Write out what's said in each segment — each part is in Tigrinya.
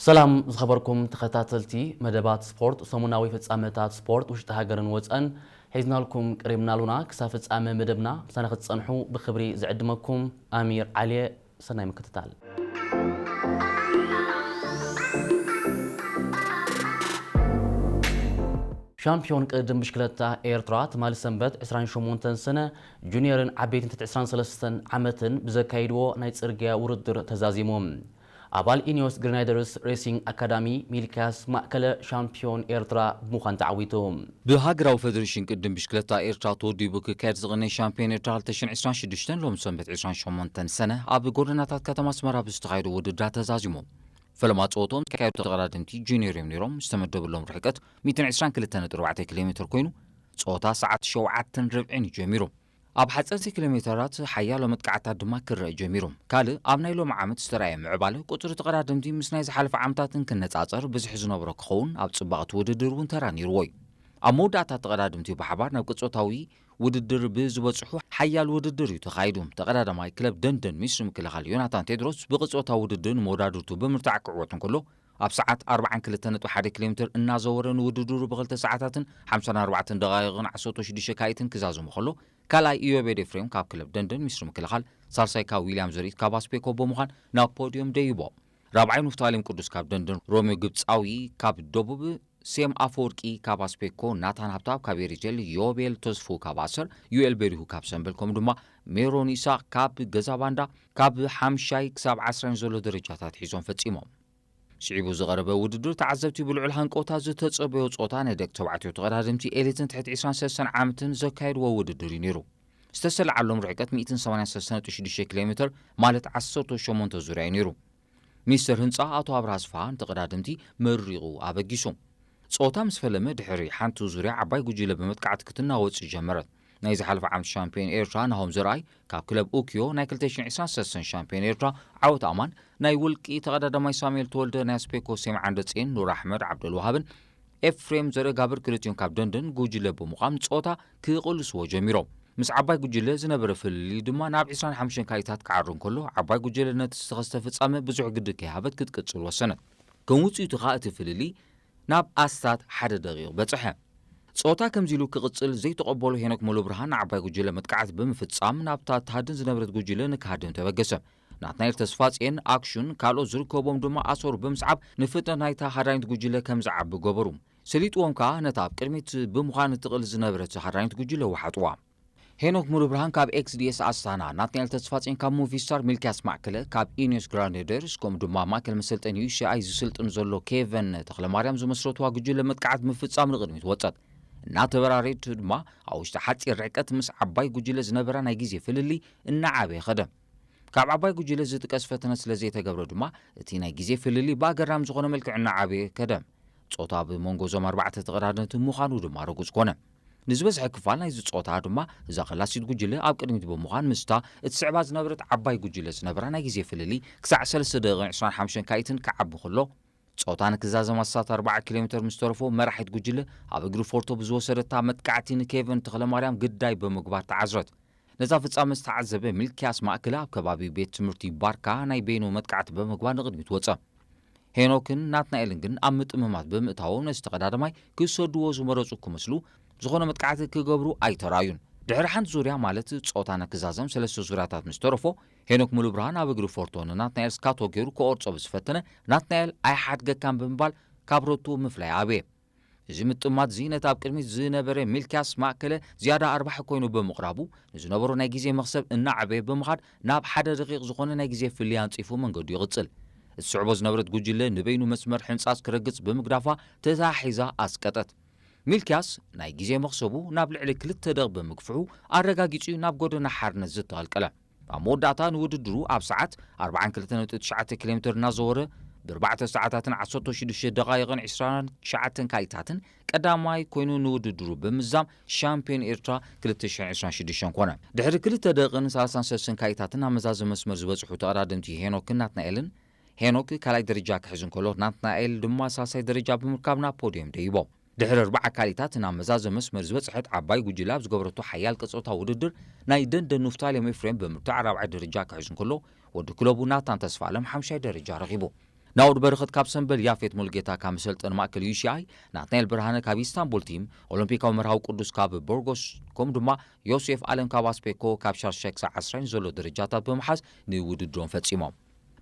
ሰላም ዝኸበርኩም ተኸታተልቲ መደባት ስፖርት፣ ሰሙናዊ ፍጻመታት ስፖርት ውሽጢ ሃገርን ወጸን ሒዝናልኩም ቀሪብና ኣሉና። ክሳብ ፍጻመ መደብና ምሳና ክትጸንሑ ብኽብሪ ዝዕድመኩም ኣሚር ዓሊየ። ሰናይ ምክትታል። ሻምፒዮን ቅድድም ብሽክለታ ኤርትራ ትማሊ ሰንበት ዕስራን ሸሞንተን ሰነ ጁኒየርን ዓበይትን ትሕቲ ዕስራን ሰለስተን ዓመትን ብዘካይድዎ ናይ ጽርግያ ውድድር ተዛዚሙ። ኣባል ኢኒዮስ ግሪናይደርስ ሬሲንግ ኣካዳሚ ሚልክያስ ማእከለ ሻምፒዮን ኤርትራ ብምዃን ተዓዊቱ። ብሃገራዊ ፈደሬሽን ቅድድም ብሽክለታ ኤርትራ ተወዲቡ ክካየድ ዝቐነየ ሻምፒዮን ኤርትራ ክልተ ሽሕን ዕስራን ሽዱሽተን ሎም ሰንበት ዕስራን ሸሞንተን ሰነ ኣብ ጎደናታት ከተማ ኣስመራ ብዝተኻየደ ውድድራት ተዛዚሙ። ፈለማ ጸወቶም ዝካየዱ ተቐዳደምቲ ጁኒየር እዮም ነይሮም። ዝተመደበሎም ርሕቀት ሚእትን ዕስራን ክልተን ነጥቢ ኣርባዕተ ኪሎ ሜትር ኮይኑ፣ ጸወታ ሰዓት ሸውዓተን ርብዒን እዩ ጀሚሩ። ኣብ ሓጸርቲ ኪሎ ሜተራት ሓያሎ መጥቃዕታት ድማ ክረአ ጀሚሩ። ካልእ ኣብ ናይ ሎሚ ዓመት ዝተራእየ ምዕባለ፣ ቁጽሪ ተቐዳደምቲ ምስ ናይ ዝሓለፈ ዓመታት እንክነጻጸር ብዝሒ ዝነበሮ ክኸውን፣ ኣብ ጽባቐ እቲ ውድድር እውን ተራ ነይርዎ እዩ። ኣብ መወዳእታ ተቐዳደምቲ ብሓባር ናብ ቅጽበታዊ ውድድር ብዝበጽሑ ሓያል ውድድር እዩ ተኻይዱ። ተቐዳዳማይ ክለብ ደንደን ሚኒስትሪ ምክልኻል ዮናታን ቴድሮስ ብቅጽበታዊ ውድድር ንመወዳድርቱ ብምርታዕ ክዕወት እንከሎ፣ ኣብ ሰዓት ኣርባዓን ክልተን ነጥቢ ሓደ ኪሎ ሜትር እናዘወረ ንውድድሩ ብኽልተ ሰዓታትን ሓምሳን ኣርባዕተን ደቓይቕን ዓሰርተ ሽዱሽተ ካይትን ክዛዝሙ ከሎ፣ ካልኣይ ኢዮቤድ ኤፍሬም ካብ ክለብ ደንደን ሚኒስትሪ ምክልኻል፣ ሳልሳይ ካብ ዊልያም ዘርኢት ካብ ኣስፔኮ ብምዃን ናብ ፖድዮም ደይቦ። ራብዓይ ንፍታሌም ቅዱስ ካብ ደንደን፣ ሮሚዮ ግብጻዊ ካብ ደቡብ፣ ሴም ኣፈወርቂ ካብ ኣስፔኮ፣ ናታን ሃብታብ ካብ ኤሪጀል፣ ዮቤል ተስፉ ካብ ኣሰር፣ ዩኤል በሪሁ ካብ ሰምበል፣ ከምኡ ድማ ሜሮን ይስሐቅ ካብ ገዛ ባንዳ ካብ ሓምሻይ ክሳብ ዓስራይ ዘሎ ደረጃታት ሒዞም ፈጺሞም። ስዒቡ ዝቐረበ ውድድር ተዓዘብቲ ብልዑል ሃንቀውታ ዝተጸበዮ ጸወታ ናይ ደቂ ተባዕትዮ ተቐዳደምቲ ኤሊትን ትሕቲ ዕስራን ሰለስተን ዓመትን ዘካየድዎ ውድድር እዩ ነይሩ። ዝተሰለዓሎም ርሕቀት ሚእትን ሰማንያን ሰለስተን ነጥቢ ሽዱሽተ ኪሎ ሜትር ማለት ዓሰርተ ሸሞንተ ዙርያ እዩ ነይሩ። ሚኒስተር ህንጻ ኣቶ ኣብርሃ ኣስፍሃ ንተቐዳደምቲ መሪቑ ኣበጊሱ። ጸወታ ምስ ፈለመ ድሕሪ ሓንቲ ዙርያ ዓባይ ጉጅለ ብመጥቃዕቲ ክትናወጽ ጀመረት። ናይ ዝሓለፈ ዓመት ሻምፒዮን ኤርትራ ናሆም ዘርኣይ ካብ ክለብ ኡክዮ፣ ናይ ክልተ ሽሕን ዕስራን ሰለስተን ሻምፒዮን ኤርትራ ዓወት ኣማን፣ ናይ ውልቂ ተቐዳዳማይ ሳሙኤል ተወልደ፣ ናይ ኣስፔኮ ሴም ዓንደጼን ኑር ኣሕመድ ዓብደልዋሃብን ኤፍሬም ዘርእጋብር ክልቲኦም ካብ ደንደን ጉጅለ ብምዃም ጸወታ ክቕልስዎ ጀሚሮም። ምስ ዓባይ ጉጅለ ዝነበረ ፍልልይ ድማ ናብ ዕስራን ሓሙሽተን ካይታት ክዓሩ እንከሎ፣ ዓባይ ጉጅለ ነቲ ዝተኸስተ ፍጻመ ብዙሕ ግዲ ከይሃበት ክትቅጽል ወሰነት። ከም ውጽኢቱ ከኣ እቲ ፍልልይ ናብ ኣስታት ሓደ ደቂቕ በጽሐ። ጸወታ ከምዚ ኢሉ ክቕጽል ዘይተቐበሎ ሄኖክ ሙሉብርሃን ንዓባይ ጉጅለ መጥቃዕቲ ብምፍጻም ናብታ ትሃድን ዝነበረት ጉጅለ ንክሃድም ተበገሰ። ናትናኤል ተስፋጽየን ኣክሹን ካልኦት ዝርከቦም ድማ ኣሰሩ ብምስዓብ ንፍጥነት ናይታ ሃዳኒት ጉጅለ ከም ዝዓቢ ገበሩ። ሰሊጥዎም ከኣ ነታ ኣብ ቅድሚት ብምዃን እትቕል ዝነበረት ሃዳኒት ጉጅለ ወሓጥዋ። ሄኖክ ሙሉብርሃን ካብ ኤክስዲኤስ ኣስታና፣ ናትናኤል ተስፋጽዮን ካብ ሙቪስታር፣ ሚልክያስ ማእከለ ካብ ኢኒዮስ ግራንዴደርስ፣ ከምኡ ድማ ማእከል መሰልጠኒ ዩሲኣይ ዝስልጥን ዘሎ ኬቨን ተኽለማርያም ዝመስረትዋ ጉጅለ መጥቃዕት ምፍጻም ንቕድሚት ወጸት። እናተበራረየት ድማ ኣብ ውሽጢ ሓጺር ርሕቀት ምስ ዓባይ ጉጅለ ዝነበራ ናይ ግዜ ፍልልይ እናዓበየ ከደ። ካብ ዓባይ ጉጅለ ዝጥቀስ ፈተነ ስለ ዘይተገብረ ድማ እቲ ናይ ግዜ ፍልልይ ብኣገራሚ ዝኾነ መልክዕ እናዓበየ ከደ። ጾታ ብመንጎ እዞም ኣርባዕተ ተቐዳደምቲ ምዃኑ ድማ ርጉጽ ኮነ። ንዝበዝሐ ክፋል ናይዚ ጾታ ድማ እዛ ከላሲት ጉጅለ ኣብ ቅድሚት ብምዃን ምስታ እትስዕባ ዝነበረት ዓባይ ጉጅለ ዝነበራ ናይ ግዜ ፍልልይ ክሳዕ ሰለስተ ደቂቕን ዕስራን ሓሙሽተን ካይትን ክዓቢ ከሎ፣ ጾታ ንክዛዘም ኣስታት ኣርባዓ ኪሎ ሜተር ምስ ተረፎ መራሒት ጉጅለ ኣብ እግሪ ፎርቶ ብዝወሰደታ መጥቃዕቲ ንኬቨን ተኽለማርያም ግዳይ ብምግባር ተዓዝረት። ነዛ ፍጻመ ዝተዓዘበ ሚልክያስ ማእከለ ኣብ ከባቢ ቤት ትምህርቲ ባርካ ናይ በይኑ መጥቃዕቲ ብምግባር ንቕድሚት ወጸ። ሄኖክን ናትናኤልን ግን ኣብ ምጥምማት ብምእታዎም ነቲ ተቐዳዳማይ ክሰድዎ ዝመረጹ ክመስሉ ዝኾነ መጥቃዕቲ ክገብሩ ኣይተራእዩን። ድሕሪ ሓንቲ ዙርያ ማለት ጾታ ንክዛዘም ሰለስተ ዙርያታት ምስ ተረፎ ሄኖክ ሙሉብርሃን ኣብ እግሪ ፎርቶ ንናትናኤል ስካቶ ገይሩ ክቆርጾ ብዝፈተነ ናትናኤል ኣይሓድገካን ብምባል ካብ ሮቱ ምፍላይ ኣበየ። እዚ ምጥማት እዚ ነቲ ኣብ ቅድሚት ዝነበረ ሚልክያስ ማእከለ ዝያዳ ኣርባሒ ኮይኑ ብምቕራቡ፣ ንዝነበሮ ናይ ግዜ መኽሰብ እናዕበየ ብምኻድ ናብ ሓደ ደቂቕ ዝኾነ ናይ ግዜ ፍልልይ ኣንጺፉ መንገዱ ይቕጽል። እትስዕቦ ዝነበረት ጉጅለ ንበይኑ መስመር ሕንጻጽ ክረግጽ ብምግዳፋ ተታሒዛ ኣስቀጠት። ሚልክያስ ናይ ግዜ መኽሰቡ ናብ ልዕሊ ክልተ ደቕ ብምግፍሑ ኣረጋጊጹ እዩ ናብ ጎደና ሓርነት ዝተቐልቀለ። ኣብ መወዳእታ ንውድድሩ ኣብ ሰዓት ኣርባዓን ክልተን ነጥቢ ትሽዓተ ኪሎ ሜትር እናዘወረ ብኣርባዕተ ሰዓታትን ዓሰርተ ሽዱሽተ ደቓይቕን ዕስራን ትሽዓተን ካይታትን ቀዳማይ ኮይኑ ንውድድሩ ብምዝዛም ሻምፒዮን ኤርትራ ክልተ ሽሕን ዕስራን ሽዱሽተን ኮነ። ድሕሪ ክልተ ደቕን ሰላሳን ሰለስተን ካይታትን ኣብ መዛዘሚ መስመር ዝበጽሑ ተቐዳደምቲ ሄኖክን ናትናኤልን፣ ሄኖክ ካልኣይ ደረጃ ክሕዝ እንከሎ ናትናኤል ድማ ሳልሳይ ደረጃ ብምርካብ ናብ ፖድየም ደይቦ። ድሕሪ ኣርባዓ ካሊታት ናብ መዛዘሚ መስመር ዝበጽሐት ዓባይ ጉጅለ ኣብ ዝገበረቶ ሓያል ቀጸውታ ውድድር ናይ ደንደን ኑፍታሌም ኤፍሬም ብምርታዕ ራብዓይ ደረጃ ክሕዝ እንከሎ፣ ወዲ ክለቡ ናታን ተስፋኣለም ሓምሻይ ደረጃ ረኺቡ። ናውድ በረኸት ካብ ሰምበል፣ ያፌት ሙልጌታ ካብ መሰልጠኒ ማእከል ዩ ሲ ኣይ፣ ናትናኤል ብርሃነ ካብ ኢስታንቡል ቲም፣ ኦሎምፒካዊ መርሃዊ ቅዱስ ካብ ቦርጎስ፣ ከምኡ ድማ ዮሴፍ ኣለም ካብ ኣስፔኮ ካብ ሻርሻይ ክሳብ ዓስራይ ዘሎ ደረጃታት ብምሓዝ ንውድድሮም ፈጺሞም።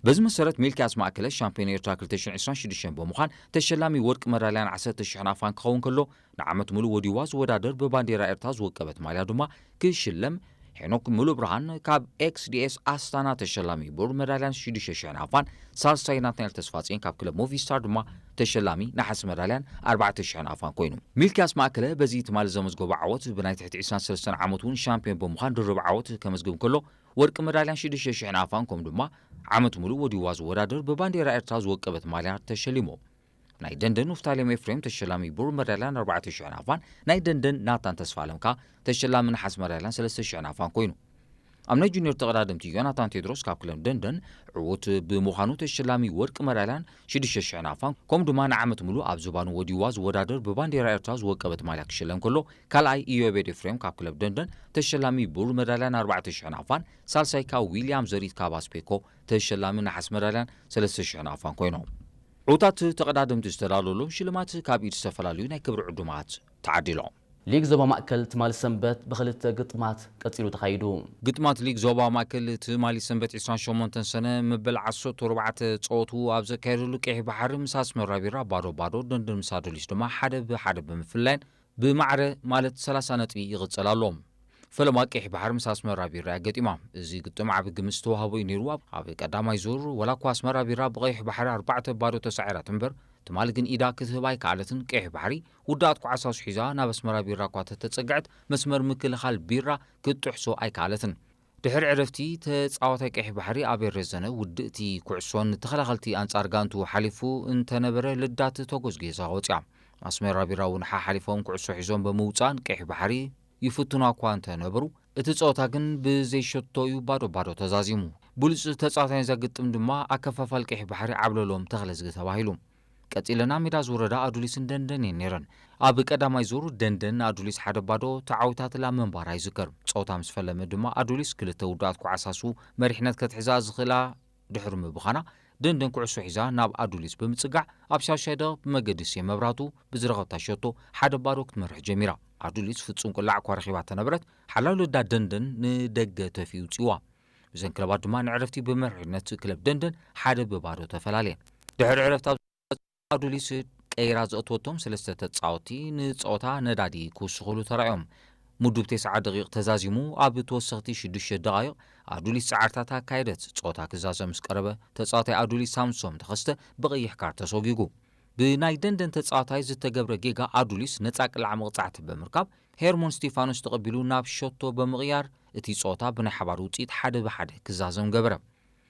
በዚ መሰረት ሚልክያስ ማእከለ ሻምፒዮን ኤርትራ ክልተ ሽሕን ዕስራን ሽዱሽተን ብምዃን ተሸላሚ ወርቂ መዳልያን ዓሰርተ ሽሕ ናፋን ክኸውን ከሎ፣ ንዓመት ሙሉእ ወዲዋ ዝወዳደር ብባንዴራ ኤርትራ ዝወቀበት ማልያ ድማ ክሽለም። ሄኖክ ሙሉብርሃን ካብ ኤክስ ዲ ኤስ ኣስታና ተሸላሚ ብሩር መዳልያን ሽዱሽተ ሽሕ ናፋን፣ ሳልሳይ ናትናኤል ተስፋጽዮን ካብ ክለብ ሞቪስታር ድማ ተሸላሚ ነሓስ መዳልያን ኣርባዕተ ሽሕ ናፋን ኮይኑ። ሚልክያስ ማእከለ በዚ ትማሊ ዘመዝገቦ ዓወት ብናይ ትሕቲ ዕስራን ሰለስተን ዓመት እውን ሻምፒዮን ብምዃን ድርብ ዓወት ከመዝግብ ከሎ፣ ወርቂ መዳልያን ሽዱሽተ ሽሕ ናፋን ከምኡ ድማ ዓመት ሙሉእ ወዲዋ ዝወዳደር ብባንዴራ ኤርትራ ዝወቀበት ማልያ ተሸሊሙ። ናይ ደንደን ንፍታሌም ኤፍሬም ተሸላሚ ብሩር መዳልያን ኣርባዕተ ሽሕ ናፋን፣ ናይ ደንደን ናታን ተስፋ ኣለምካ ተሸላሚ ነሓስ መዳልያን ሰለስተ ሽሕ ናፋን ኮይኑ። ኣብ ናይ ጁኒየር ተቐዳደምቲ ዮናታን ቴድሮስ ካብ ክለብ ደንደን ዕዉት ብምዃኑ ተሸላሚ ወርቂ መዳልያን ሽዱሽተ ሽሕ ናፋን ከምኡ ድማ ንዓመት ሙሉእ ኣብ ዝባኑ ወዲዋ ዝወዳደር ብባንዴራ ኤርትራ ዝወቀበት ማልያ ክሽለም ከሎ፣ ካልኣይ ኢዮቤድ ኤፍሬም ካብ ክለብ ደንደን ተሸላሚ ብሩር መዳልያን ኣርባዕተ ሽሕ ናፋን፣ ሳልሳይ ካብ ዊልያም ዘሪት ካብ ኣስፔኮ ተሸላሚ ነሓስ መዳልያን ሰለስተ ሽሕ ናፋን ኮይኖም። ዕዉታት ተቐዳደምቲ ዝተዳለወሎም ሽልማት ካብ ኢድ ዝተፈላለዩ ናይ ክብሪ ዕዱማት ተዓዲሎም። ሊግ ዞባ ማእከል ትማሊ ሰንበት ብኽልተ ግጥማት ቀጺሉ ተኻይዱ። ግጥማት ሊግ ዞባ ማእከል ትማሊ ሰንበት ዕስራን ሸሞንተን ሰነ መበል ዓሰርተ ኣርባዕተ ጸወቱ ኣብ ዘካየደሉ፣ ቀይሕ ባሕሪ ምስ ኣስመራ ቢራ ባዶ ባዶ፣ ደንደን ምስ ኣዶሊስ ድማ ሓደ ብሓደ ብምፍላይን ብማዕረ ማለት ሰላሳ ነጥቢ ይቕጽል ኣሎ። ፈለማ ቀይሕ ባሕሪ ምስ ኣስመራ ቢራ እያ ገጢማ። እዚ ግጥም ዓቢ ግምት ዝተዋህቦ እዩ ነይሩ። ኣብ፣ ኣብ ቀዳማይ ዙር ዋላ እኳ ኣስመራ ቢራ ብቀይሕ ባሕሪ ኣርባዕተ ባዶ ተሳዒራት እምበር፣ ትማሊ ግን ኢዳ ክትህብ ኣይከኣለትን። ቀይሕ ባሕሪ ውዳኣት ኩዓሳሱ ሒዛ ናብ ኣስመራ ቢራ እኳ ተተጸግዐት፣ መስመር ምክልኻል ቢራ ክትጥሕሶ ኣይከኣለትን። ድሕሪ ዕረፍቲ፣ ተጻዋታይ ቀይሕ ባሕሪ ኣቤል ረዘነ ውድእቲ ኩዕሶን ተኸላኸልቲ ኣንጻር ጋንቱ ሓሊፉ እንተነበረ፣ ልዳት ተጎዝጊዛ ወጽያ። ኣስመራ ቢራ እውን ሓሓሊፎም ኩዕሶ ሒዞም ብምውጻእን ቀይሕ ባሕሪ ይፍትኗ እኳ እንተነበሩ፣ እቲ ጸወታ ግን ብዘይሸቶ እዩ ባዶ ባዶ ተዛዚሙ። ብሉጽ ተጻዋታይ ናይዛ ግጥም ድማ ኣከፋፋሊ ቀይሕ ባሕሪ ዓብለሎም ተኽለዝጊ ተባሂሉ። ቀጺለን ኣብ ሜዳ ዝወረዳ ኣዱሊስን ደንደን እየን ነይረን። ኣብ ቀዳማይ ዙር ደንደን ንኣዱሊስ ሓደ ባዶ ተዓዊታትላ ምንባራ ይዝከር። ጸወታ ምስ ፈለመ ድማ ኣዱሊስ ክልተ ውዱኣት ኩዓሳሱ መሪሕነት ከትሕዛ ዝኽእላ ድሕሪ ምብኻና፣ ደንደን ኩዕሶ ሒዛ ናብ ኣዱሊስ ብምጽጋዕ፣ ኣብ ሻሻይ ደቂቕ ብመገዲ ስየ መብራህቱ ብዝረኸብታ ሸቶ ሓደ ባዶ ክትመርሕ ጀሚራ። ኣዱሊስ ፍጹም ቅላዕ እኳ ረኺባ ተነበረት፣ ሓላው ልዳ ደንደን ንደገ ተፊኡ ውጽዋ። እዘን ክለባት ድማ ንዕረፍቲ ብመሪሕነት ክለብ ደንደን ሓደ ብባዶ ተፈላለየን። ድሕሪ ዕረፍቲ ኣብ ኣዱሊስ ቀይራ ዘእተወቶም ሰለስተ ተጻወትቲ ንጸወታ ነዳዲ ክውስኹሉ ተራእዮም። ምዱብ ተስዓ ደቂቕ ተዛዚሙ፣ ኣብ ተወሰኽቲ ሽዱሽተ ደቓይቕ ኣዱሊስ ጻዕርታት ኣካየደት። ጸወታ ክዛዘም ምስ ቀረበ፣ ተጻዋታይ ኣዱሊስ ሳምሶም ተኸስተ ብቐይሕ ካርድ ተሰጒጉ። ብናይ ደንደን ተጻዋታይ ዝተገብረ ጌጋ ኣዱሊስ ነጻ ቅላዕ መቕጻዕቲ ብምርካብ፣ ሄርሞን ስቲፋኖስ ተቐቢሉ ናብ ሸቶ ብምቕያር፣ እቲ ጸወታ ብናይ ሓባር ውጽኢት ሓደ ብሓደ ክዛዘም ገበረ።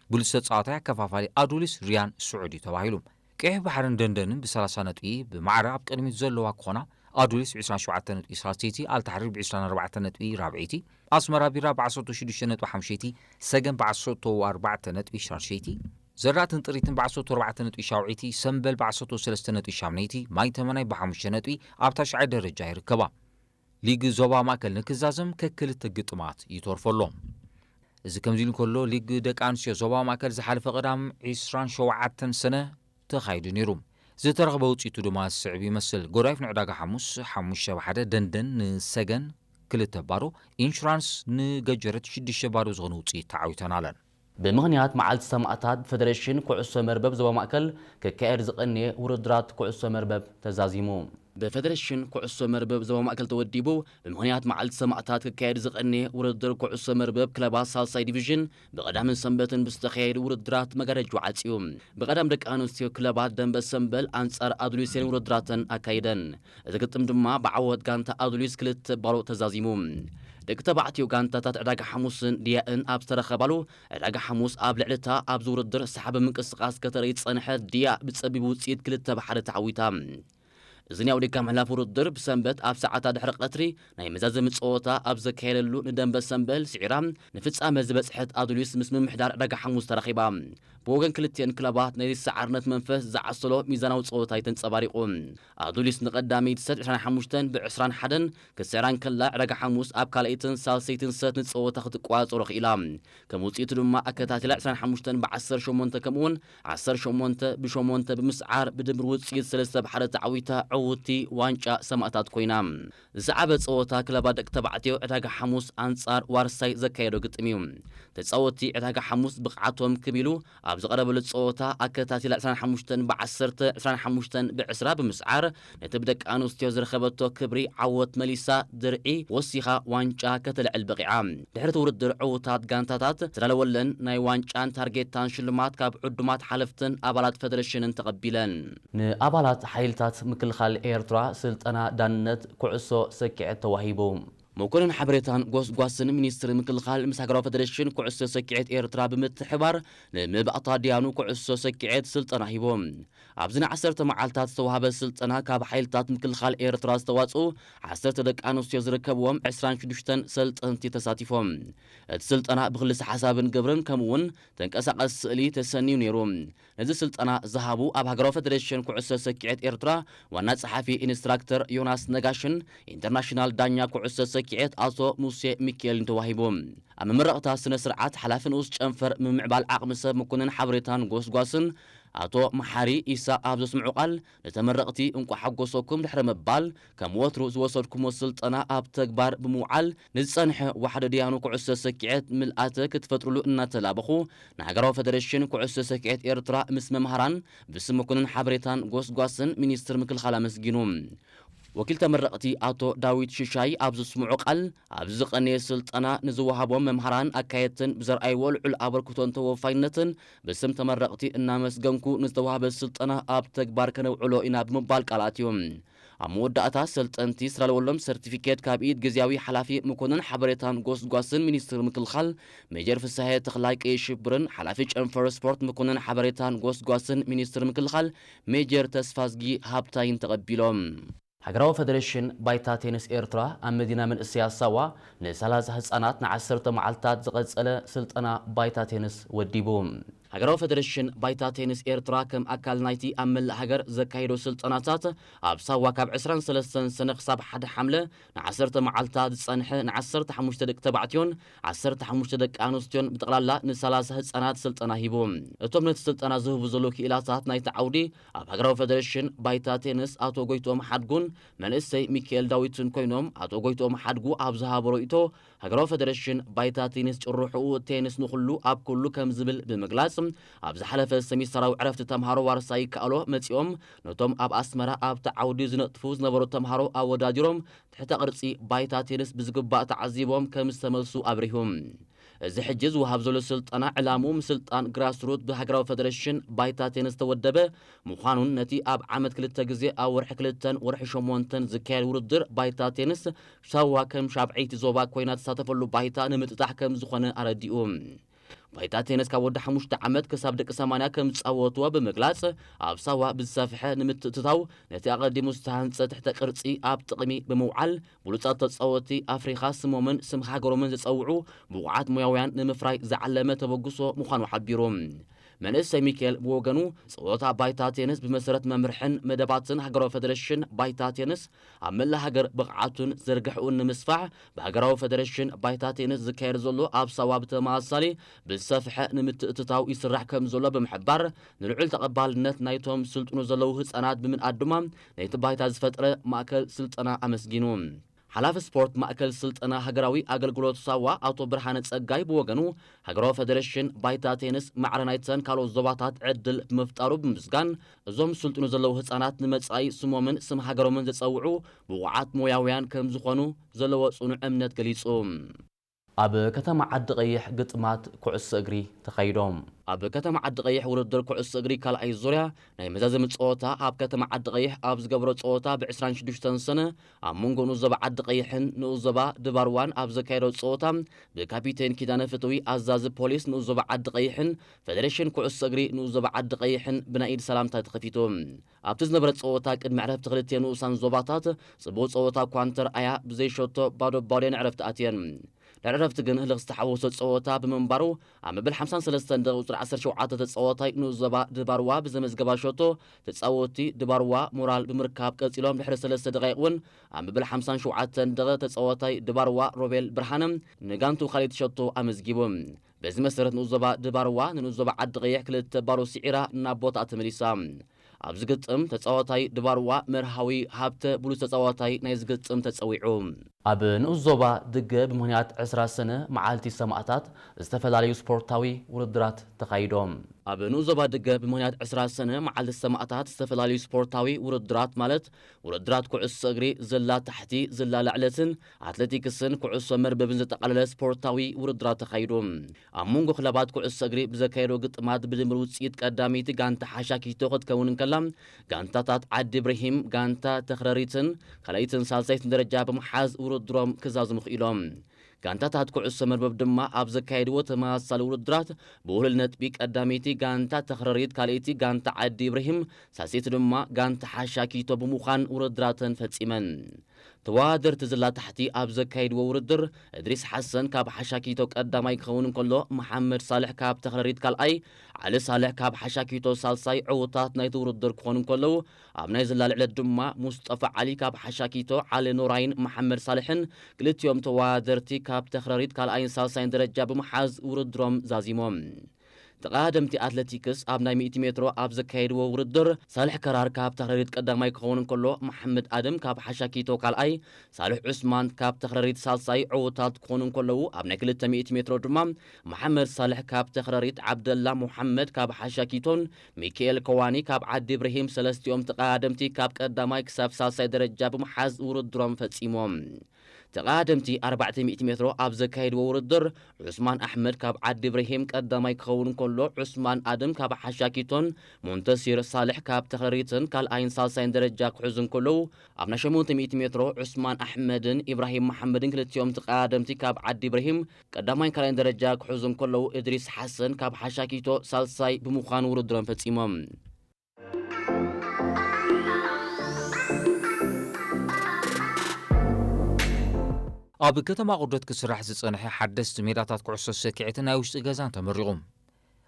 ብሉጽ ተጻዋታይ ኣከፋፋሊ ኣዱሊስ ሪያን ስዑድ እዩ ተባሂሉ። ቀይሕ ባሕርን ደንደንን ብሰላሳ ነጥቢ ብማዕረ ኣብ ቅድሚት ዘለዋ ክኾና፣ ኣዱሊስ ብዕስራን ሸውዓተን ነጥቢ ሳልሰይቲ፣ ኣልታሕሪር ብዕስራን ኣርባዕተን ነጥቢ ራብዐይቲ፣ ኣስመራ ቢራ ብዓሰርተ ሽዱሽተ ነጥቢ ሓምሸይቲ፣ ሰገን ብዓሰርተ ኣርባዕተ ነጥቢ ሻድሸይቲ፣ ዘራእትን ጥሪትን ብዓሰርተ ኣርባዕተ ነጥቢ ሻውዐይቲ፣ ሰምበል ብዓሰርተ ሰለስተ ነጥቢ ሻምነይቲ፣ ማይ ተመናይ ብሓሙሽተ ነጥቢ ኣብ ታሽዓይ ደረጃ ይርከባ። ሊግ ዞባ ማእከል ንክዛዘም ከክልተ ግጥማት ይተርፎ ኣሎ። እዚ ከምዚ ኢሉ እንከሎ፣ ሊግ ደቂ ኣንስትዮ ዞባ ማእከል ዝሓለፈ ቀዳም ዕስራን ሸውዓተን ሰነ ተኻይዱ ነይሩ። ዝተረኽበ ውጽኢቱ ድማ ዝስዕብ ይመስል። ጎዳይፍ ንዕዳጋ ሓሙስ ሓሙሽተ ብሓደ፣ ደንደን ንሰገን ክልተ ባዶ፣ ኢንሹራንስ ንገጀረት ሽዱሽተ ባዶ ዝኾነ ውጽኢት ተዓዊተናለን። ብምኽንያት መዓልቲ ሰማእታት ብፌደሬሽን ኩዕሶ መርበብ ዞባ ማእከል ክካየድ ዝቐነየ ውድድራት ኩዕሶ መርበብ ተዛዚሙ። ብፌደሬሽን ኩዕሶ መርበብ ዞባ ማእከል ተወዲቡ ብምኽንያት መዓልቲ ሰማእታት ክካየድ ዝቐነየ ውድድር ኩዕሶ መርበብ ክለባት ሳልሳይ ዲቪዥን ብቐዳምን ሰንበትን ብዝተኻየዱ ውድድራት መጋረጅኡ ዓጽዩ። ብቐዳም ደቂ ኣንስትዮ ክለባት ደንበ ሰምበል ኣንጻር ኣዱሊስ እየን ውድድራተን ኣካይደን። እቲ ግጥም ድማ ብዓወት ጋንታ ኣዱሊስ ክልተ ባዶ ተዛዚሙ። ደቂ ተባዕትዮ ጋንታታት ዕዳጋ ሓሙስን ድያእን ኣብ ዝተረኸባሉ፣ ዕዳጋ ሓሙስ ኣብ ልዕሊ እታ ኣብዚ ውድድር ሰሓቢ ምንቅስቓስ ከተርኢ ዝጸንሐት ድያ ብጸቢብ ውጽኢት ክልተ ብሓደ ተዓዊታ። እዚ ናይ ኣውዲካ ምሕላፍ ውድድር ብሰንበት ኣብ ሰዓታት ድሕሪ ቀትሪ ናይ መዛዘሚ ጸወታ ኣብ ዘካየደሉ ንደንበ ሰምበል ስዒራ ንፍጻመ ዝበጽሐት ኣዱሊስ ምስ ምምሕዳር ዕዳጋ ሓሙስ ተራኺባ። ብወገን ክልቲኤን ክለባት ናይ ሰዓርነት መንፈስ ዝዓሰሎ ሚዛናዊ ጸወታ እዩ ተንጸባሪቑ። ኣዱሊስ ንቐዳመይቲ ሰት ዕስራን ሓሙሽተን ብ ዕስራን ሓደን ክስዕራ እንከላ፣ ዕዳጋ ሓሙስ ኣብ ካልኣይትን ሳልሰይትን ሰት ንጸወታ ክትቆጻጸሮ ክኢላ። ከም ውጽኢቱ ድማ ኣከታቲላ ዕስራን ሓሙሽተን ብ ዓሰርተ ሸሞንተ ከምኡውን ዓሰርተ ሸሞንተ ብ ሸሞንተ ብምስዓር ብድምር ውጽኢት ሰለስተ ብ ሓደ ተዓዊታ ዕውትቲ ዋንጫ ሰማእታት ኮይና። ዝዓበ ጸወታ ክለባት ደቂ ተባዕትዮ ዕዳጋ ሓሙስ ኣንጻር ዋርሳይ ዘካየዶ ግጥም እዩ። ተጻወትቲ ዕዳጋ ሓሙስ ብቕዓቶም ክብ ኢሉ ኣብ ዝቐረበሉ ጸወታ ኣከታቲላ ዕስራን ሓሙሽተን ብ ዓሰርተ፣ ዕስራን ሓሙሽተን ብ ዕስራ ብምስዓር ነቲ ብደቂ ኣንስትዮ ዝረኸበቶ ክብሪ ዓወት መሊሳ ድርዒ ወሲኻ ዋንጫ ከተልዕል በቒዓ። ድሕሪ እቲ ውድድር ዕዉታት ጋንታታት ዝተዳለወለን ናይ ዋንጫን ታርጌታን ሽልማት ካብ ዕዱማት ሓለፍትን ኣባላት ፈደረሽንን ተቐቢለን። ንኣባላት ሓይልታት ምክልኻል ኤርትራ ስልጠና ዳንነት ኩዕሶ ሰኪዐት ተዋሂቡ። መኮንን ሓበሬታን ጎስጓስን ሚኒስትሪ ምክልኻል ምስ ሃገራዊ ፈደረሽን ኩዕሶ ሰኪዐት ኤርትራ ብምትሕባር ንመባእታ ድያኑ ኩዕሶ ሰኪዐት ስልጠና ሂቦም። ኣብዚ ንዓሰርተ መዓልታት ዝተዋህበ ስልጠና ካብ ሓይልታት ምክልኻል ኤርትራ ዝተዋጽኡ ዓሰርተ ደቂ ኣንስትዮ ዝርከብዎም ዕስራን ሽዱሽተን ሰልጠንቲ ተሳቲፎም። እቲ ስልጠና ብክልሰ ሓሳብን ግብርን ከምኡ እውን ተንቀሳቐሲ ስእሊ ተሰንዩ ነይሩ። ነዚ ስልጠና ዝሃቡ ኣብ ሃገራዊ ፈደረሽን ኩዕሶ ሰኪዐት ኤርትራ ዋና ጸሓፊ ኢንስትራክተር ዮናስ ነጋሽን ኢንተርናሽናል ዳኛ ኩዕሶ ሰኪዐት ኣቶ ሙሴ ሚካኤልን ተዋሂቡ። ኣብ መመረቕታ ስነ ስርዓት ሓላፊ ንኡስ ጨንፈር ምምዕባል ዓቕሚ ሰብ መኮንን ሓበሬታን ጎስጓስን ኣቶ መሓሪ ኢሳቕ ኣብ ዘስምዑ ቃል፣ ንተመረቕቲ እንቋዕ ሓጎሰኩም ድሕሪ ምባል፣ ከም ወትሩ ዝወሰድኩሞ ስልጠና ኣብ ተግባር ብምውዓል ንዝጸንሐ ዋሕደ ድያኑ ኩዕሶ ሰኪዐት ምልኣተ ክትፈጥሩሉ እናተላበኹ፣ ንሃገራዊ ፈደረሽን ኩዕሶ ሰኪዐት ኤርትራ ምስ መምሃራን ብስም መኮንን ሓበሬታን ጎስጓስን ሚኒስትር ምክልኻል ኣመስጊኑ። ወኪል ተመረቕቲ ኣቶ ዳዊት ሽሻይ ኣብ ዘስምዖ ቃል፣ ኣብዚ ዝቐነየ ስልጠና ንዝወሃቦም መምሃራን ኣካየድትን ብዘርኣይዎ ልዑል ኣበርክቶን ተወፋይነትን ብስም ተመረቕቲ እናመስገንኩ፣ ንዝተዋህበ ስልጠና ኣብ ተግባር ከነውዕሎ ኢና ብምባል ቃል ኣትዩ። ኣብ መወዳእታ ሰልጠንቲ ዝተዳለወሎም ሰርቲፊኬት ካብ ኢድ ግዝያዊ ሓላፊ መኮንን ሓበሬታን ጎስጓስን ሚኒስትር ምክልኻል ሜጀር ፍስሃየ ተኽላይ ቀይሕ ሽብርን ሓላፊ ጨንፈር ስፖርት መኮንን ሓበሬታን ጎስጓስን ሚኒስትር ምክልኻል ሜጀር ተስፋዝጊ ሃብታይን ተቐቢሎም። ሃገራዊ ፈደረሽን ባይታ ቴኒስ ኤርትራ ኣብ መዲና መንእሰያት ሳዋ ንሰላሳ ህጻናት ንዓሰርተ መዓልታት ዝቐጸለ ስልጠና ባይታ ቴኒስ ወዲቡ። ሃገራዊ ፈደረሽን ባይታ ቴኒስ ኤርትራ ከም ኣካል ናይቲ ኣብ መላእ ሃገር ዘካየዶ ስልጠናታት ኣብ ሳዋ ካብ ዕስራን ሰለስተን ሰነ ክሳብ ሓደ ሓምለ ንዓሰርተ መዓልታት ዝጸንሐ ንዓሰርተ ሓሙሽተ ደቂ ተባዕትዮን ዓሰርተ ሓሙሽተ ደቂ ኣንስትዮን ብጠቕላላ ንሰላሳ ህጻናት ስልጠና ሂቡ። እቶም ነቲ ስልጠና ዝህቡ ዘለዉ ክኢላታት ናይቲ ዓውዲ ኣብ ሃገራዊ ፈደረሽን ባይታ ቴንስ ኣቶ ጎይትኦም ሓድጉን መንእሰይ ሚካኤል ዳዊትን ኮይኖም፣ ኣቶ ጎይትኦም ሓድጉ ኣብ ዝሃቦ ርእይቶ፣ ሃገራዊ ፈደረሽን ባይታ ቴንስ ጭርሕኡ ቴንስ ንኹሉ ኣብ ኩሉ ከም ዝብል ብምግላጽ፣ ኣብ ዝሓለፈ ሰሚስተራዊ ዕረፍቲ ተምሃሮ ዋርሳይ ይከኣሎ መጺኦም ነቶም ኣብ ኣስመራ ኣብቲ ዓውዲ ዝነጥፉ ዝነበሩ ተምሃሮ ኣወዳዲሮም ትሕተ ቅርጺ ባይታ ቴንስ ብዝግባእ ተዓዚቦም ከም ዝተመልሱ ኣብሪሁ። እዚ ሕጂ ዝወሃብ ዘሎ ስልጠና ዕላምኡ ምስልጣን ግራስሩት ብሃገራዊ ፈደረሽን ባይታ ቴንስ ዝተወደበ ምዃኑን ነቲ ኣብ ዓመት ክልተ ግዜ ኣብ ወርሒ ክልተን ወርሒ ሸሞንተን ዝካየድ ውድድር ባይታ ቴንስ ሳዋ ከም ሻብዐይቲ ዞባ ኮይና ትሳተፈሉ ባይታ ንምጥጣሕ ከም ዝኾነ ኣረዲኡ። ባይታ ቴንስ ካብ ወዲ ሓሙሽተ ዓመት ክሳብ ደቂ ሰማንያ ከም ዝጻወትዎ ብምግላጽ፣ ኣብ ሳዋ ብዝሰፍሐ ንምትእትታው ነቲ ኣቐዲሙ ዝተሃንጸ ትሕተ ቅርጺ ኣብ ጥቕሚ ብምውዓል ብሉጻት ተጻወትቲ ኣፍሪኻ ስሞምን ስም ሃገሮምን ዘጸውዑ ብቑዓት ሞያውያን ንምፍራይ ዝዓለመ ተበግሶ ምዃኑ ሓቢሩ። መንእሰይ ሚካኤል ብወገኑ፣ ጸወታ ባይታ ቴንስ ብመሰረት መምርሕን መደባትን ሃገራዊ ፈደረሽን ባይታ ቴንስ ኣብ መላእ ሃገር ብቕዓቱን ዝርግሕኡን ንምስፋሕ ብሃገራዊ ፈደረሽን ባይታ ቴንስ ዝካየድ ዘሎ ኣብ ሳዋ ብተመሳሳሊ ብዝሰፍሐ ንምትእትታው ይስራሕ ከም ዘሎ ብምሕባር፣ ንልዑል ተቐባልነት ናይቶም ስልጥኑ ዘለዉ ህጻናት ብምንኣድ ድማ ነቲ ባይታ ዝፈጥረ ማእከል ስልጠና ኣመስጊኑ። ሓላፊ ስፖርት ማእከል ስልጠና ሃገራዊ ኣገልግሎት ሳዋ ኣቶ ብርሃነ ጸጋይ ብወገኑ፣ ሃገራዊ ፈደረሽን ባይታ ቴንስ ማዕረ ናይተን ካልኦት ዞባታት ዕድል ብምፍጣሩ ብምስጋን፣ እዞም ስልጥኑ ዘለዉ ህጻናት ንመጻኢ ስሞምን ስም ሃገሮምን ዘጸውዑ ብቑዓት ሞያውያን ከም ዝኾኑ ዘለዎ ጽኑዕ እምነት ገሊጹ። ኣብ ከተማ ዓዲ ቀይሕ ግጥማት ኩዕሶ እግሪ ተኻይዶም። ኣብ ከተማ ዓዲ ቀይሕ ውድድር ኩዕሶ እግሪ ካልኣይ ዙርያ ናይ መዛዘሚ ጸወታ ኣብ ከተማ ዓዲ ቀይሕ ኣብ ዝገብሮ ጸወታ ብ ዕስራን ሽዱሽተን ሰነ ኣብ መንጎ ንኡስ ዞባ ዓዲ ቀይሕን ንኡስ ዞባ ድባርዋን ኣብ ዘካየዶ ጸወታ ብካፒቴን ኪዳነ ፍትዊ ኣዛዚ ፖሊስ ንኡስ ዞባ ዓዲ ቀይሕን ፈደሬሽን ኩዕሶ እግሪ ንኡስ ዞባ ዓዲ ቀይሕን ብናይ ኢድ ሰላምታ ተኸፊቱ። ኣብቲ ዝነበረ ጸወታ ቅድሚ ዕረፍቲ ክልቲኤን ንኡሳን ዞባታት ጽቡቕ ጸወታ እኳ እንተርኣያ ብዘይሸቶ ባዶ ባዶ እየን ዕረፍቲ ኣትየን። ድሕሪ ዕረፍቲ ግን ህልኽ ዝተሓወሶ ጸወታ ብምንባሩ፣ ኣብ መበል ሓምሳን ሰለስተን ደቂ ቁጽሪ ዓሰርተ ሸውዓተ ተጻዋታይ ንኡስ ዞባ ድባርዋ ብዘመዝገባ ሸቶ፣ ተጻወትቲ ድባርዋ ሞራል ብምርካብ ቀጺሎም። ድሕሪ ሰለስተ ደቓይቕ እውን ኣብ መበል ሓምሳን ሸውዓተን ደቂ ተጻዋታይ ድባርዋ ሮቤል ብርሃነ ንጋንቱ ካልኣይቲ ሸቶ ኣመዝጊቡ። በዚ መሰረት ንኡስ ዞባ ድባርዋ ንንኡስ ዞባ ዓዲ ቀይሕ ክልተ ባዶ ስዒራ ናብ ቦታኣ ተመሊሳ። ኣብዚ ግጥም ተጻዋታይ ድባርዋ መርሃዊ ሃብተ ብሉጽ ተጻዋታይ ናይ ዝግጥም ተጸዊዑ። ኣብ ንኡስ ዞባ ድገ ብምኽንያት ዕስራ ሰነ መዓልቲ ሰማእታት ዝተፈላለዩ ስፖርታዊ ውድድራት ተኻይዶም። ኣብ ንኡስ ዞባ ድገ ብምኽንያት ዕስራ ሰነ መዓልቲ ሰማእታት ዝተፈላለዩ ስፖርታዊ ውድድራት ማለት ውድድራት ኩዕሶ እግሪ፣ ዝላ ታሕቲ፣ ዝላ ላዕለትን ኣትሌቲክስን ኩዕሶ መርበብን ዘጠቓለለ ስፖርታዊ ውድድራት ተኻይዱ። ኣብ መንጎ ክለባት ኩዕሶ እግሪ ብዘካየዶ ግጥማት ብድምር ውጽኢት ቀዳመይቲ ጋንታ ሓሻኪቶ ክትከውን እንከላ፣ ጋንታታት ዓዲ ኢብራሂም ጋንታ ተኽረሪትን ካልኣይትን ሳልሳይትን ደረጃ ብምሓዝ ውድድሮም ክዛዝሙ ክኢሎም። ጋንታታት ኩዕሶ መርበብ ድማ ኣብ ዘካየድዎ ተመሳሳሊ ውድድራት ብውህሉል ነጥቢ ቀዳመይቲ ጋንታ ተኽረሪት፣ ካልኣይቲ ጋንታ ዓዲ ኢብራሂም፣ ሳልሰይቲ ድማ ጋንታ ሓሻኪቶ ብምዃን ውድድራተን ፈጺመን። ተወዳደርቲ ዝላ ታሕቲ ኣብ ዘካየድዎ ውድድር፣ እድሪስ ሓሰን ካብ ሓሻኪቶ ቀዳማይ ክኸውን እንከሎ፣ መሓመድ ሳልሕ ካብ ተኽረሪት ካልኣይ፣ ዓሊ ሳልሕ ካብ ሓሻኪቶ ሳልሳይ ዕዉታት ናይቲ ውድድር ክኾኑ እንከለዉ፣ ኣብ ናይ ዝላ ልዕለት ድማ ሙስጠፋ ዓሊ ካብ ሓሻኪቶ፣ ዓሊ ኖራይን መሓመድ ሳልሕን ክልቲኦም ተወዳደርቲ ካብ ተኽረሪት ካልኣይን ሳልሳይን ደረጃ ብምሓዝ ውድድሮም ዛዚሞም። ተቐዳደምቲ ኣትሌቲክስ ኣብ ናይ ሚእቲ ሜትሮ ኣብ ዘካየድዎ ውድድር፣ ሳልሕ ከራር ካብ ተኽረሪት ቀዳማይ ክኸውን እንከሎ፣ መሓመድ ኣደም ካብ ሓሻኪቶ ካልኣይ፣ ሳልሕ ዑስማን ካብ ተኽረሪት ሳልሳይ ዕዉታት ክኾኑ እንከለዉ፣ ኣብ ናይ ክልተ ሚእቲ ሜትሮ ድማ መሓመድ ሳልሕ ካብ ተኽረሪት፣ ዓብደላ ሙሓመድ ካብ ሓሻኪቶን ሚካኤል ከዋኒ ካብ ዓዲ ኢብራሂም ሰለስቲኦም ተቐዳደምቲ ካብ ቀዳማይ ክሳብ ሳልሳይ ደረጃ ብምሓዝ ውድድሮም ፈጺሞም። ተቐዳደምቲ ኣርባዕተ ሚእቲ ሜትሮ ኣብ ዘካየድዎ ውድድር፣ ዑስማን ኣሕመድ ካብ ዓዲ ኢብራሂም ቀዳማይ ክኸውን እንከሎ፣ ዑስማን ኣደም ካብ ሓሻኪቶን ሞንተሲር ሳልሕ ካብ ተኽረሪትን ካልኣይን ሳልሳይን ደረጃ ክሕዙ እንከለዉ፣ ኣብ ናይ ሸሞንተ ሚእቲ ሜትሮ ዑስማን ኣሕመድን ኢብራሂም መሓመድን ክልቲኦም ተቐዳደምቲ ካብ ዓዲ ኢብራሂም ቀዳማይን ካልኣይን ደረጃ ክሕዙ እንከለዉ፣ እድሪስ ሓሰን ካብ ሓሻኪቶ ሳልሳይ ብምዃን ውድድሮም ፈጺሞም። ኣብ ከተማ ኣቑርደት ክስራሕ ዝጸንሐ ሓደስቲ ሜዳታት ኩዕሶ ሰኪዔትን ናይ ውሽጢ ገዛን ተመሪቑ።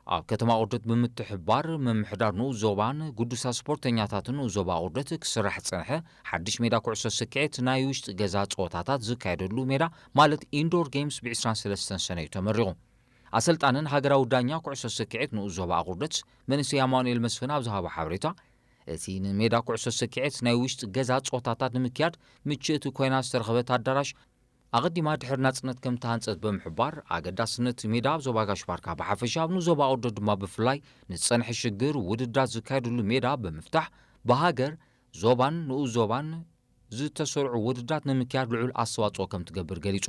ኣብ ከተማ ኣቑርደት ብምትሕብባር ምምሕዳር ንኡስ ዞባን ግዱሳት ስፖርተኛታትን ንኡስ ዞባ ኣቑርደት ክስራሕ ዝጸንሐ ሓድሽ ሜዳ ኩዕሶ ሰኪዔት ናይ ውሽጢ ገዛ ጸወታታት ዝካየደሉ ሜዳ ማለት ኢንዶር ጌምስ ብ ዕስራን ሰለስተን ሰነ እዩ ተመሪቑ። ኣሰልጣንን ሃገራዊ ዳኛ ኩዕሶ ሰኪዔት ንኡስ ዞባ ኣቑርደት መንእሰይ ኣማኑኤል መስፍን ኣብ ዝሃቦ ሓበሬታ፣ እቲ ንሜዳ ኩዕሶ ሰኪዔት ናይ ውሽጢ ገዛ ጸወታታት ንምክያድ ምችእቲ ኮይና ዝተረኸበት ኣዳራሽ፣ ኣቐዲማ ድሕሪ ናጽነት ከም ተሃንጸት ብምሕባር፣ ኣገዳስነት ሜዳ ኣብ ዞባ ጋሽ ባርካ ብሓፈሻ፣ ኣብ ንኡስ ዞባ ኣቑርደት ድማ ብፍላይ ንዝጸንሐ ሽግር ውድድራት ዝካየድሉ ሜዳ ብምፍታሕ፣ ብሃገር፣ ዞባን ንኡስ ዞባን ዝተሰርዑ ውድድራት ንምክያድ ልዑል ኣስተዋጽኦ ከም ትገብር ገሊጹ።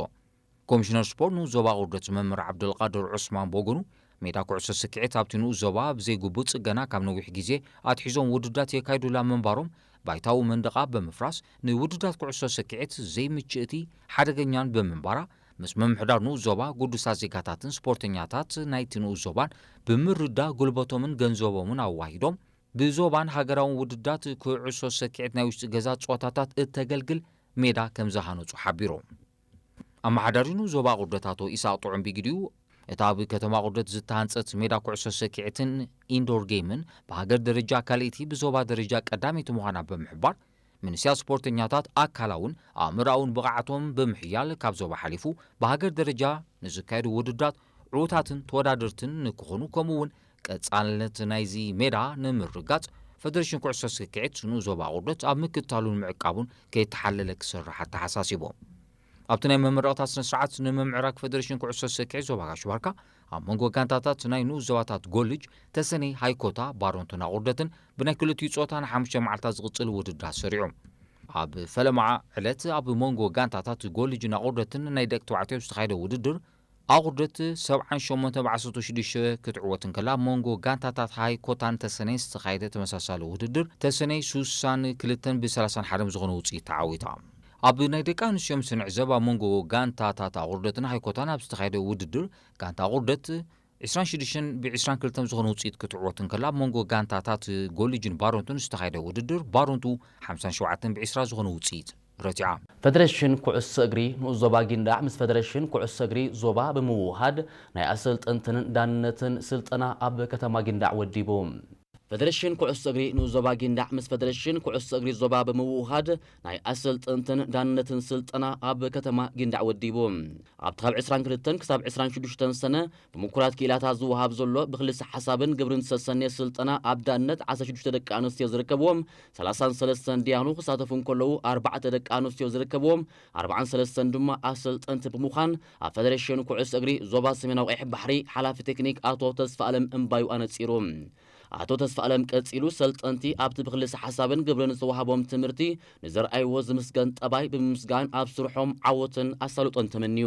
ኮሚሽነር ስፖርት ንኡስ ዞባ ኣቑርደት መምህር ዓብደልቃድር ዑስማን ብወገኑ፣ ሜዳ ኩዕሶ ስክዔት ኣብቲ ንኡስ ዞባ ብዘይግቡእ ጽገና ካብ ነዊሕ ግዜ ኣትሒዞም ውድድራት የካይዱላ ምንባሮም፣ ባይታዊ መንደቓ ብምፍራስ ንውድድራት ኩዕሶ ስክዔት ዘይምችእቲ ሓደገኛን ብምንባራ፣ ምስ ምምሕዳር ንኡስ ዞባ፣ ግዱሳት ዜጋታትን ስፖርተኛታት ናይቲ ንኡስ ዞባን ብምርዳእ፣ ጉልበቶምን ገንዘቦምን ኣዋሂዶም፣ ብዞባን ሃገራውን ውድድራት ኩዕሶ ሰኪዔት ናይ ውሽጢ ገዛ ጸወታታት እተገልግል ሜዳ ከም ዝሃነጹ ሓቢሮም። ኣመሓዳሪ ንኡስ ዞባ ኣቑርደት ኣቶ ኢሳቕ ጥዑም ብግዲኡ፣ እታ ኣብ ከተማ ኣቑርደት ዝተሃንጸት ሜዳ ኩዕሶ ሰኪዔትን ኢንዶር ጌምን ብሃገር ደረጃ ካልኣይቲ፣ ብዞባ ደረጃ ቀዳመይቲ ምዃና ብምሕባር፣ መንእሰያት ስፖርተኛታት ኣካላውን ኣእምሮኣውን ብቕዓቶም ብምሕያል፣ ካብ ዞባ ሓሊፉ ብሃገር ደረጃ ንዝካየዱ ውድድራት ዕዉታትን ተወዳደርትን ንክኾኑ፣ ከምኡ እውን ቀጻልነት ናይዚ ሜዳ ንምርግጋጽ፣ ፈደረሽን ኩዕሶ ስክዔት ንኡስ ዞባ ኣቑርደት ኣብ ምክትታሉን ምዕቃቡን ከይተሓለለ ክሰርሕ ኣተሓሳሲቦም። ኣብቲ ናይ መመረቕታ ስነ ስርዓት፣ ንምምዕራግ ፈደረሽን ኩዕሶ ስክዔት ዞባ ጋሽ ባርካ፣ ኣብ መንጎ ጋንታታት ናይ ንኡስ ዞባታት ጎልጅ፣ ተሰነይ ሃይኮታ፣ ባሮንቶን ኣቑርደትን ብናይ ክልቲኡ ጾታ ንሓሙሽተ መዓልታት ዝቕጽል ውድድራት ሰሪዑ። ኣብ ፈለማ ዕለት ኣብ መንጎ ጋንታታት ጎልጅን ኣቑርደትን ናይ ደቂ ተባዕትዮ ዝተኻየደ ውድድር፣ ኣቑርደት ሰብዓን ሸሞንተ ብዓሰርተ ሽዱሽተ ክትዕወት እንከላ፣ ኣብ መንጎ ጋንታታት ሃይኮታን ተሰነይን ዝተኻየደ ተመሳሳሊ ውድድር፣ ተሰነይ ሱሳን ክልተን ብሰላሳን ሓደን ዝኾነ ውጽኢት ተዓዊታ። ኣብ ናይ ደቂ ኣንስትዮ ምስ ንዕዘብ፣ ኣብ መንጎ ጋንታታት ኣቑርደትን ሃይኮታን ኣብ ዝተኻየደ ውድድር፣ ጋንታ ኣቑርደት ዕስራን ሽዱሽተን ብዕስራን ክልተን ዝኾነ ውጽኢት ክትዕወት እንከላ፣ ኣብ መንጎ ጋንታታት ጎልጅን ባሮንቱን ዝተኻየደ ውድድር፣ ባሮንቱ ሓምሳን ሸውዓተን ብዕስራ ዝኾነ ውጽኢት፣ ረቲዓ። ፈደሬሽን ኩዕሶ እግሪ ንኡስ ዞባ ጊንዳዕ ምስ ፈደሬሽን ኩዕሶ እግሪ ዞባ ብምውሃድ ናይ ኣሰልጠንትን ዳንነትን ስልጠና ኣብ ከተማ ጊንዳዕ ወዲቡ። ፈደሬሽን ኩዕሶ እግሪ ንኡስ ዞባ ጊንዳዕ ምስ ፈደሬሽን ኩዕሶ እግሪ ዞባ ብምውሃድ ናይ ኣሰልጠንትን ዳንነትን ስልጠና ኣብ ከተማ ጊንዳዕ ወዲቡ። ኣብቲ ካብ ዕስራን ክልተን ክሳብ ዕስራን ሽዱሽተን ሰነ ብምኩራት ክኢላታት ዝወሃብ ዘሎ ብክልሰ ሓሳብን ግብርን ዝተሰነየ ስልጠና ኣብ ዳንነት ዓሰርተ ሽዱሽተ ደቂ ኣንስትዮ ዝርከብዎም ሰላሳን ሰለስተን ድያኑ ክሳተፉ እንከለዉ ኣርባዕተ ደቂ ኣንስትዮ ዝርከብዎም ኣርባዓን ሰለስተን ድማ ኣሰልጠንቲ ብምዃን ኣብ ፈደሬሽን ኩዕሶ እግሪ ዞባ ሰሜናዊ ቀይሕ ባሕሪ ሓላፊ ቴክኒክ ኣቶ ተስፋ ኣለም እምባዩ ኣነጺሩ። ኣቶ ተስፋ ኣለም ቀጺሉ ሰልጠንቲ ኣብቲ ብክልሰ ሓሳብን ግብርን ዝተዋህቦም ትምህርቲ ንዘርኣይዎ ዝምስገን ጠባይ ብምምስጋን ኣብ ስርሖም ዓወትን ኣሳልጦን ተመንዩ።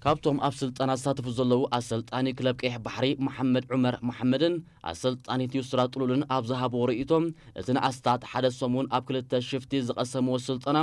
ካብቶም ኣብ ስልጠና ዝሳተፉ ዘለዉ ኣሰልጣኒ ክለብ ቀይሕ ባሕሪ መሓመድ ዑመር መሓመድን ኣሰልጣኒት ዩስራ ጥሉልን ኣብ ዝሃብዎ ርእይቶ እቲ ንኣስታት ሓደ ሰሙን ኣብ ክልተ ሽፍቲ ዝቐሰምዎ ስልጠና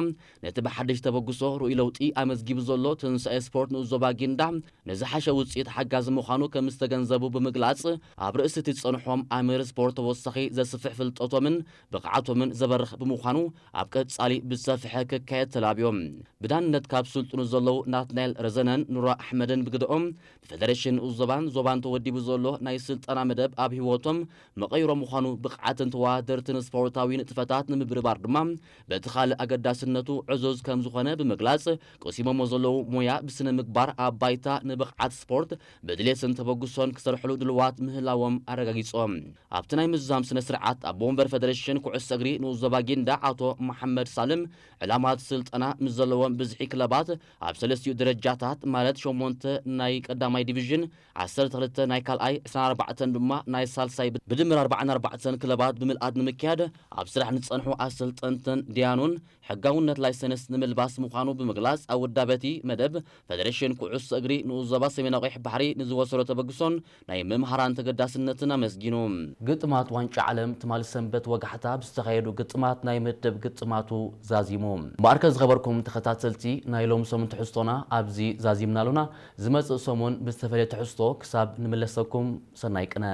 ነቲ ብሓድሽ ተበግሶ ርኡይ ለውጢ ኣመዝጊቡ ዘሎ ትንሳኤ ስፖርት ንኡስ ዞባ ጊንዳዕ ንዝሓሸ ውፅኢት ሓጋዚ ምዃኑ ከም ዝተገንዘቡ ብምግላፅ ኣብ ርእሲ እቲ ዝፀንሖም ኣምር ስፖርት ተወሳኺ ዘስፍሕ ፍልጠቶምን ብቕዓቶምን ዘበርኽ ብምዃኑ ኣብ ቀጻሊ ብዝሰፍሐ ክካየድ ተላብዮም። ብዳንነት ካብ ስልጥኑ ዘለዉ ናትናኤል ረዘነን ኑራ ኣሕመድን ብግደኦም ብፈደሬሽን ንኡስ ዞባን ዞባን ተወዲቡ ዘሎ ናይ ስልጠና መደብ ኣብ ህይወቶም መቐይሮ ምዃኑ ብቕዓትን ተወዳደርትን ስፖርታዊ ንጥፈታት ንምብርባር ድማ በቲ ካልእ ኣገዳስነቱ ዕዙዝ ከም ዝኾነ ብምግላጽ ቀሲሞሞ ዘለዉ ሞያ ብስነ ምግባር ኣብ ባይታ ንብቕዓት ስፖርት ብድሌትን ተበግሶን ክሰርሕሉ ድልዋት ምህላዎም ኣረጋጊጾም። ኣብቲ ናይ ምዝዛም ስነ ስርዓት ኣቦ ወንበር ፈደሬሽን ኩዕሶ እግሪ ንኡስ ዞባ ጊንዳዕ ኣቶ መሓመድ ሳልም ዕላማት ስልጠና ምስ ዘለዎም ብዝሒ ክለባት ኣብ ሰለስቲኡ ደረጃታት ማለት ሸሞንተ ናይ ቀዳማይ ዲቪዥን ዓሰርተ ክልተ ናይ ካልኣይ ዕስራን ኣርባዕተን ድማ ናይ ሳልሳይ ብድምር ኣርባዓን ኣርባዕተን ክለባት ብምልኣት ንምክያድ ኣብ ስራሕ ንዝጸንሑ ኣሰልጠንትን ድያኑን ሕጋውነት ላይሰንስ ንምልባስ ምዃኑ ብምግላጽ ኣብ ውዳበቲ መደብ ፈደሬሽን ኩዕሶ እግሪ ንኡስ ዞባ ሰሜናዊ ቀይሕ ባሕሪ ንዝወሰዶ ተበግሶን ናይ መምሃራን ተገዳስነትን ኣመስጊኑ። ግጥማት ዋንጫ ዓለም ትማሊ ሰንበት ወጋሕታ ብዝተኻየዱ ግጥማት ናይ ምድብ ግጥማቱ ዛዚሙ። እምበኣርከ ዝኸበርኩም ተኸታተልቲ ናይ ሎም ሰሙን ትሕዝቶና ኣብዚ ዛዚምና ኣሎና። ዝመጽእ ሰሙን ብዝተፈለየ ትሕዝቶ ክሳብ ንምለሰኩም ሰናይ ቅነ።